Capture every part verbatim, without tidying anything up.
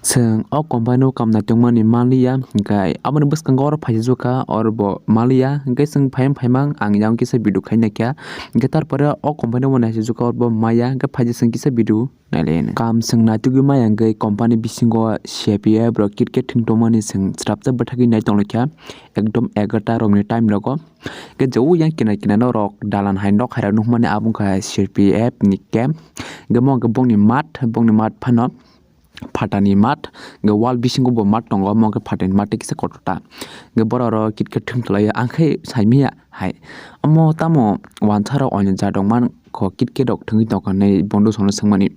Chwng o company o kam naitokmani manliya, hwnkhe aboni bwskango oro phaisajwkha, oro bo manliya, hwnkhe chwng phaiyung phaimang ang yang kisa video khaina kha, hwnkhe tarpore o company o bo naisajwkha, oro bo maya, hwnkhe phaidi chwng kisa video nailaino. Kam chwng naitugwi maya hwnkhe company bisingo C P F rok kit kit thwng tongmani chwng swrapsa bwthagwi nai tonglaikha, ekdom egarta rokni time rogo. Hwnkhe je o yang kinar kinar norok dalan hai nok hai rok nukmani abo wngkha C P F ni camp, hwnkhe mo hwnkhe bongni mat, bongni mat phano phatani mat, hwnkhe wall bisingo bo mat tongo, omo hwnkhe phatani mat tei kisa kotorta. Hwnkhe borok oro kit kit thwng tonglaio, ang khe saimanya hai. Omo tamo wansa rok oino ja tongman kho kit kit rok thwngwi tongkha hinwi bondo sono swngmani.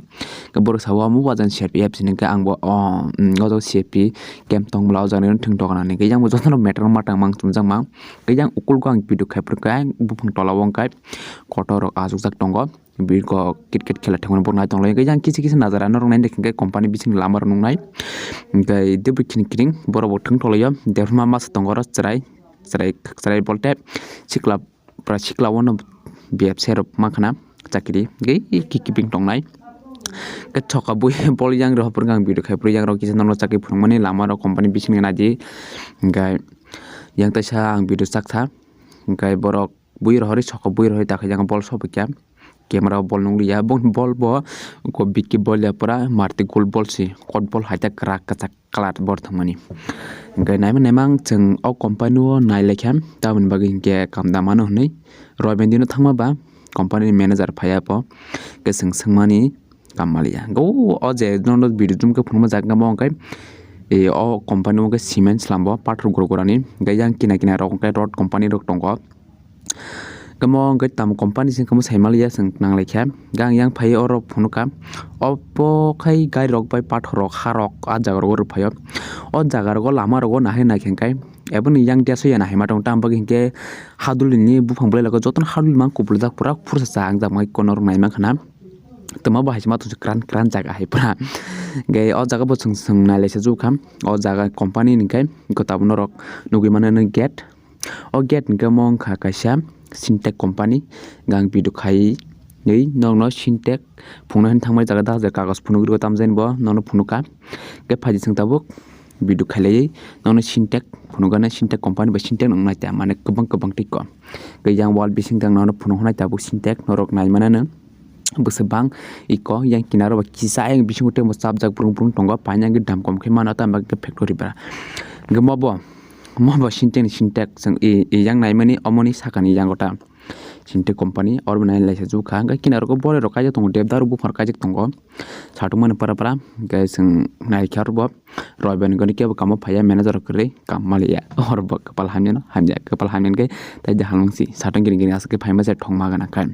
Hwnkhe borok sao omo wajan C R P F sini hwnkhe ang bo o, mm, o jaga C R P camp tong bwla o jaga nini thwng tongkha hinwi hwnkhe yang bo jotono meter ma tangmang chumjakmang. Hwnkhe yang ukulgo ang video khai phuru khe buphang tola o hwnkhe kotor rok achukjak tongo. Biko kit kit khela thangmani borok nai tonglai. Yang kisa kisa najara norok nai hwnkhe company bising lama rok nuknai. Hwnkhe debri khini kiring borok bo thwng tonglaio. Debma masa tongo oro chwrai, chwrai, chwrai bolte sikla, pura sikla wano B F C rok mankha na chakiri. Hwnkhe kiki ping tongnai. Hwnkhe thoka bui bol yang rok hopor ang video khai phuru yang rok kisa norok chakri phunukmani lama rok company bising nai di. Hwnkhe yang taisa ang video chak tha. Hwnkhe borok bui rohorwi soko bui rohorwi ta khe yang bol sopikha. Camera o bol nukliya, bo bol bo ko biki bol ya pura marti gol bol si, kot bol hai ta kwrak kwchak colour bor thangmani. Hwnkhe naima naima ang chwng o company o nailaikha, tamoni bagwi hinkhe kam da mano hinwi Roybendi no thangma ba company ni manager phaiya bo, hwnkhe chwng swngmani kam maliya. Go o je nono video room khe phunukma jaga mo hwnkhe, e, o company o hwnkhe cement slambo pathor gura gurani, hwnkhe yang kina kina rok hwnkhe rod company rok tongo. Omo hwnkhe tamo company se wngkha omo sai maliya chwng nang lai kha. Hwnkhe ang yang phai oro phunukha. Obo khai gari rok bai pathor rok, ha rok, ah jaga rogo rw phaio. O jaga rogo lama rogo nahai nai khe hwnkhe, eboni yang deso ya nahai ma tongo, tamo bagwi hwnkhe hadulini buphang belai jotono hadulima kuplujak pura phursa cha ang jak mai kono rok nai mankha na. Tamo bo hai se ma tongsa kran kran jaga hai pura. Hwnkhe o jaga bo chwng chwng nai lai se jukha. O jaga company ni khe tabuk norok nugwi mano gate. O gate hwnkhe omo wngkha kaisa Sintex company, gang video khaiwi nokno Sintex phunukna hinwi thangmani jaga dajak kagoj phunukgwi rw tamjani bo nokno phunukha. Hwnkhe phaidi chwng tabuk video khailaiwi nokno Sintex phunukgana, Sintex company bai Sintex nokno naitya mane kwbang kwbang tei kok. Hwnkhe yang wall bising tang nokno phunuknai tabuk Sintex norok naimanano. Bwswk bang iko yang kinaro ba kisa ayang bisingo tei bo chapjak brung brung tongo, paina hwnkhe dam kom khe mano, tamo hwnkhe factory ba. Hwnkhe mobo, mobo Sintex ni Sintex chwng i, i yang naimani omoni sakani yango ta Sintex company oro bo nai lai se jukha. Hwnkhe kinaro khe boroi rok kaijak tongo, debda rok buphang rok kaijak tongo, satung mani para para. Hwnkhe chwng nai khe oro bo Roybendi goni kebo kamo phaiya, manager rok kwrwi kam maliya. Oro bo kwpal hamya no hamya, kwpal hamya hwnkhe tei de halong si satung gini gini aswk khe phaima se thongma gana khe.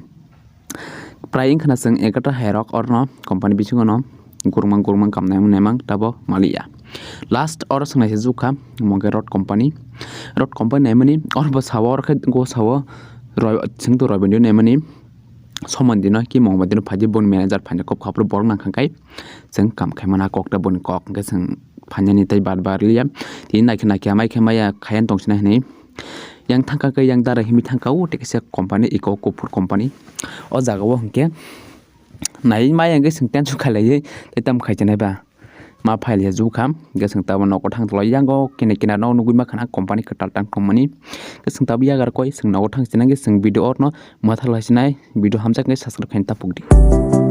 Prai wngkha na chwng egarta hai rok oro no company bisingo no gurmang gurmang kam naimung naimang tabo maliya. Last oro chwng naisajwk kha omo khe rod company. Rod company naimani oro bo sao oro khe go sao roi chwng to Roybendi naimani somon dino ki mongba dino phaidi boni manager phaina kok khaphuru borok nang kha khai chwng kam khaimana kok ta boni kok hwnkhe chwng phainani tei bar bar liya tini naikhe naikhe amai khe maya khaiya tongsinai hinwi. Yang thangkha khe yang dara himwi thangkha o tei kaisa company eko kuphur company. O jaga o hwnkhe nai maya hwnkhe chwng tension khailaiwi tei tamo khai chinai ba ma phailiya jukha hwnkhe chwng tabuk nogo thang tonglaio. Yango kini kinaro nugwi mankha na company kwtal tang tongmani hwnkhe chwng tabuk yagar koi chwng nogo thang chinai hwnkhe chwng video orno mwthang lai chinai video hamjak hwnkhe subscribe khaina tapukdi.